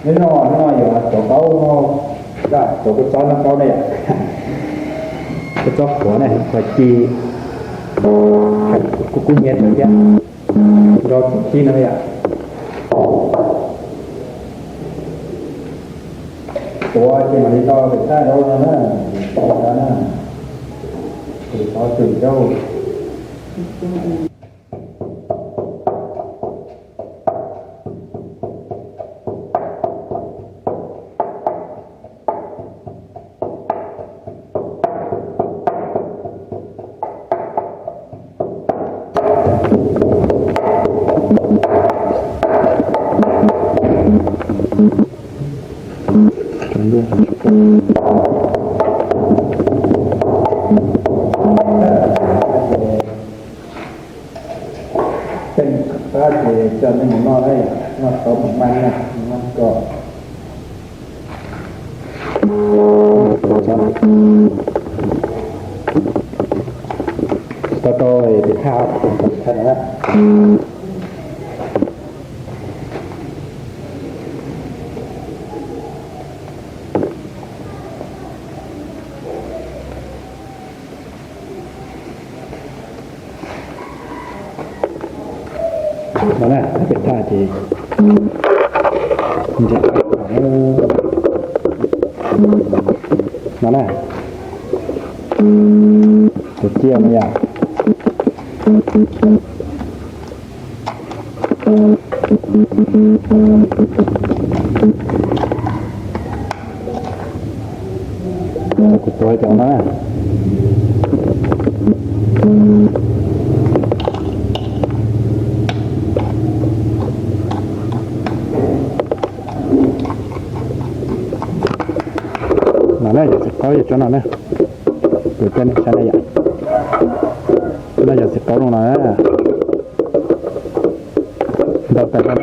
Hnub no, hnub no yuav cov qaub no, cov kua txob no qaub ne yom. Kua txob qhuav ne, qhuav ci, kuj kub hnyiab thiab, nrog txuam khib no yom. Tuav ces mam li tau pem thaj rau no na, na, ces tau twm rau. Tej qab ces coj nej mus noj na, noj tau mus maj na, noj kom tau tau pem thaj thaj na. No na, pem thaj ces no na, tus ciaj no yom. Kuv tuav cov no na. No na, yog txiv qaub yog tsob no na. Kuv coj nej saib na yom. No yog txiv qaub no na. Ntau tas zog,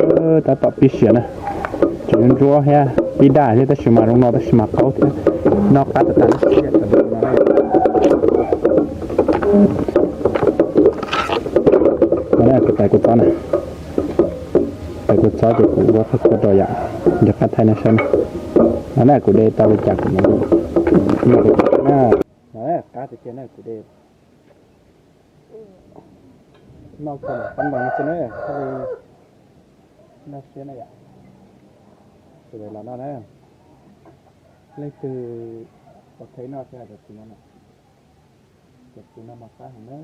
tab tom pib siav na. Tseem ntsuab thiab pib daj thiab tab sis mas zoo no tab sis mas qaub thiab. Noj qab tas tas. No na, kuv tais kua txob na. Tais kua txob ces kuv ua qhov kua rau yom, nco qab thaij nej saib na. No na, kuv de tau li cas kuv mam li, no qab tiag tiag na, kuv de noj kua qab ntoos no xwb na, thiaj li noj siab na yom. Sawv daws los noj na. Leej twg pom thiab noj thiab hais rau kuv no na. Cov kuv no mas qab heev na.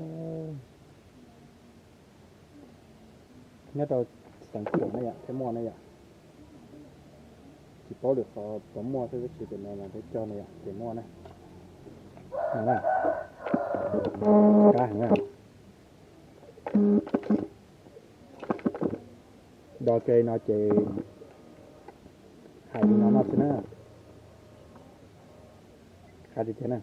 Nyob rau xeev Khuam ne yom thiaj muaj ne yom. Tsis paub lwm qhov puas muaj thiab tab sis pem no mas peb cog ne yom ces muaj na. No na, qab heev na. Do ke no ces hais li no noj xwb na. Qab tiag tiag na.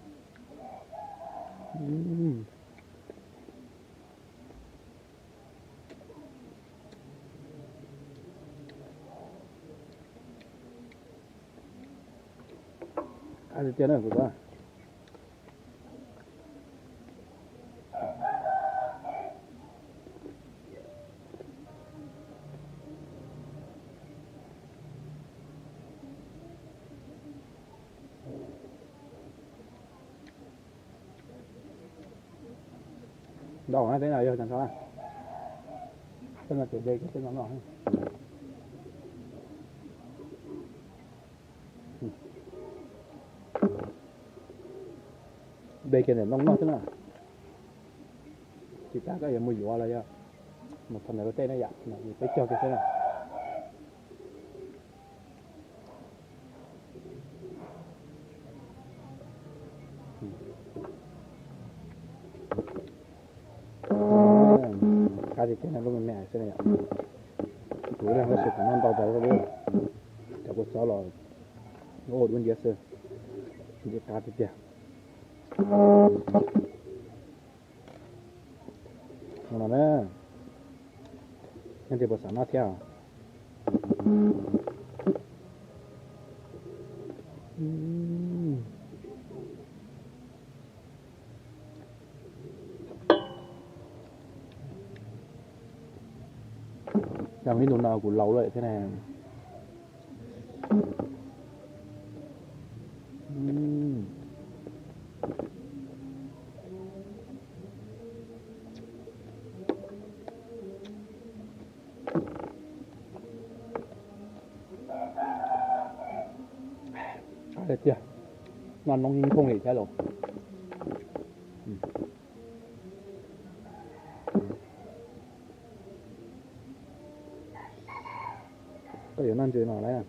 Qab tiag tiag na kuv xav. Ntau na, tej no yog cov ntau na. Tej no ces de kiag tej no noj. De kiag ntawm ntoo noj xwb na. Tsis tas koj yuav mus yuav los yog mus txog ntawm ua tej na yom, peb cog kiag xwb na. Qab tiag tiag na, lub me me xwb na yom. Kuv tab sis kuv noj ntau tas li, cov kua txob los ua dub nciab xwb, ntxim qab tiag tiag. No na, nej puas xav noj thiab? Yog ib ntu no kuv laus lawm thiab na, Tiag, noj noob yeej thooj li thiab los. Koj yuav noj ntses no lawm.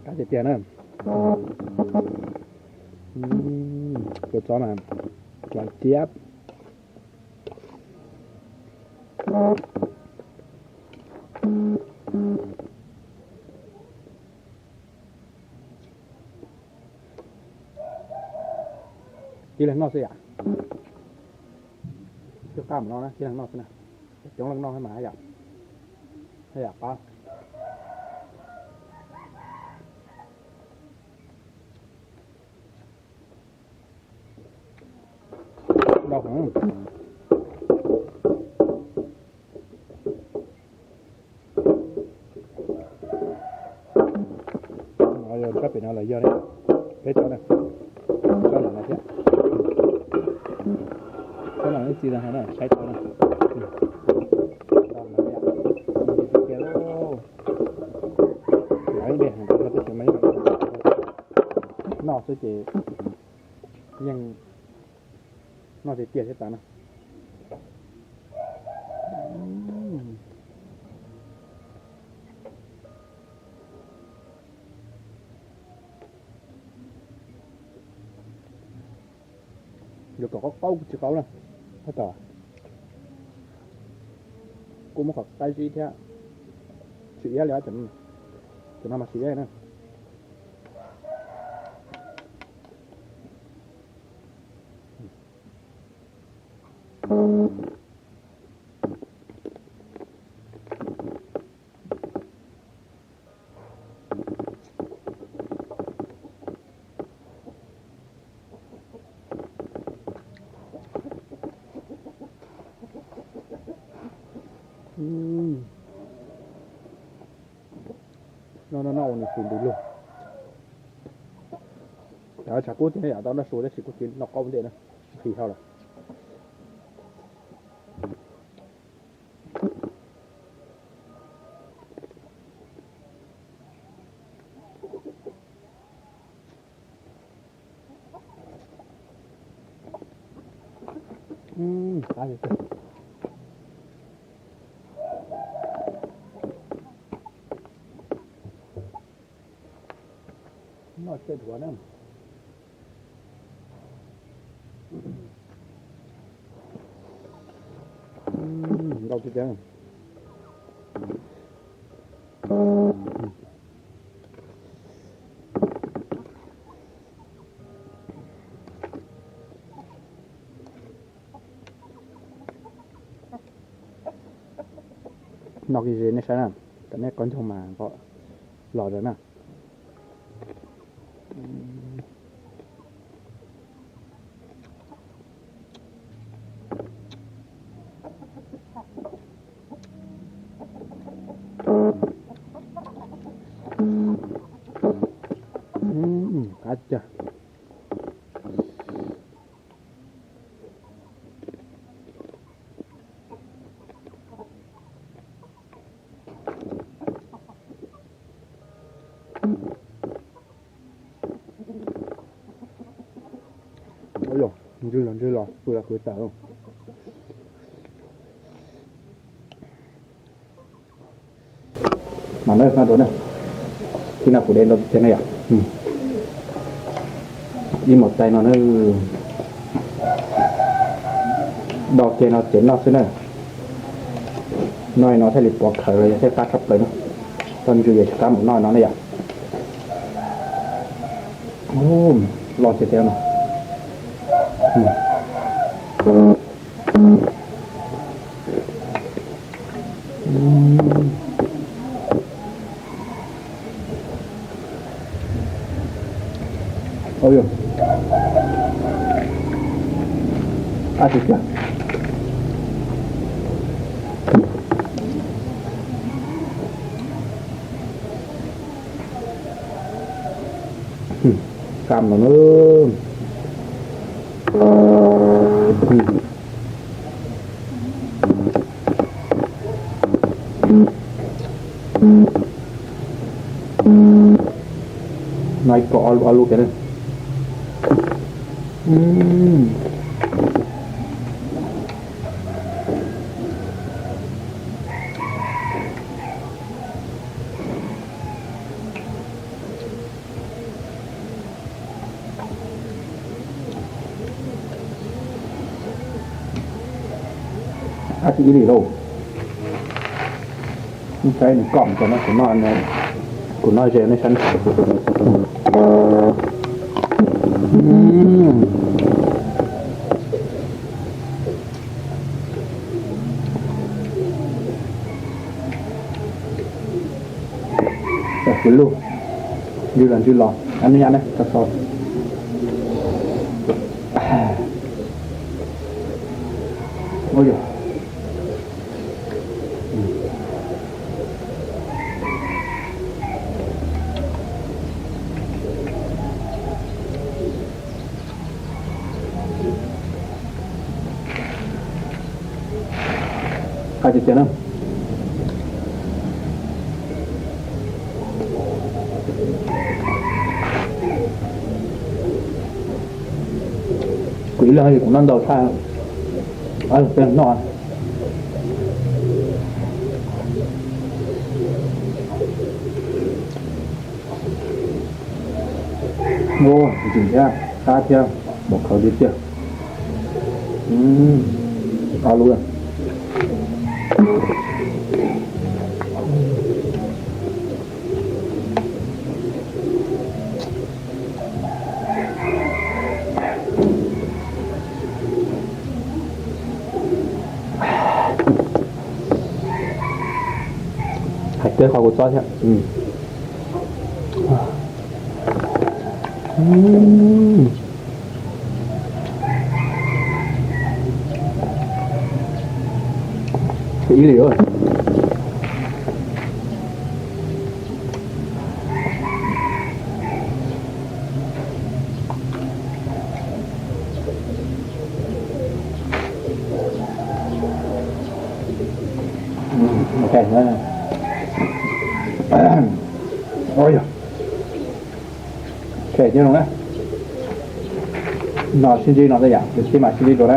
Qab tiag tiag na. Tus txob mas lom ciab. Tib leeg noj xwb yom. Coj qab mus no na, tib leeg noj xwb na. Coob leej noj mas haj yam, haj yam qab. Dau heev. Yog sab pem no los yog peb tsob na, tsob no thiab, tsob no ib txi no na, saib tsob na. Noj xwb ces yeej noj tiag tiag thiab tas na. Yuav kom qaub qaub kuj tsis qaub na. Tab tom kuj muab qhov qaib zib thiab. Tsis iab li, cov no mas tsis iab na. Noj noj noj ua nws tus ntws lug. Tshav kub tiag yam tau noj su tab sis kuj tsis noj qaub ntej na, nqhis dhau lawm. Noj tseg dhuav na. Ntau tiag tiag. Noj kiag ze nej saib na, kom nej qaub ncaug mas los zog na. Qab tiag. Ntws los ntws los, pw los pw tawm. Mas na, no rau na, tib no kuv de ntau tiag na yom. Ib mos tais no na, do kiag no ces noj xwb na. Noj no thiaj li pov khawv los yog thiaj qab tshaj plaws na. Toj ntswg yog tsis qab mus noj no na yom. Loj tiag tiag no. Kam no na. No ib ko ob lub, ob lub kiag na. Ab tsis ib li lauj. Saib nws kom cov no kuv noj, kuv noj ze nej saib. Tam sim lug, ntswg los ntswg los, ab neb nyab ne, tso so. Ua yog Qab tiag tiag na. Kuv ib leeg kuv noj ntau tshaj ob leeg peb leeg noj. Ua ntxim thiab qab thiab, npaum khaus tiag tiag. Ob lub. Hais kiag qhov kuv txob thiab. Ib li. Ok, ua yog, ok, nyob zoo na. No sib ntsib no tej yam, sib mam sib ntsib dua na.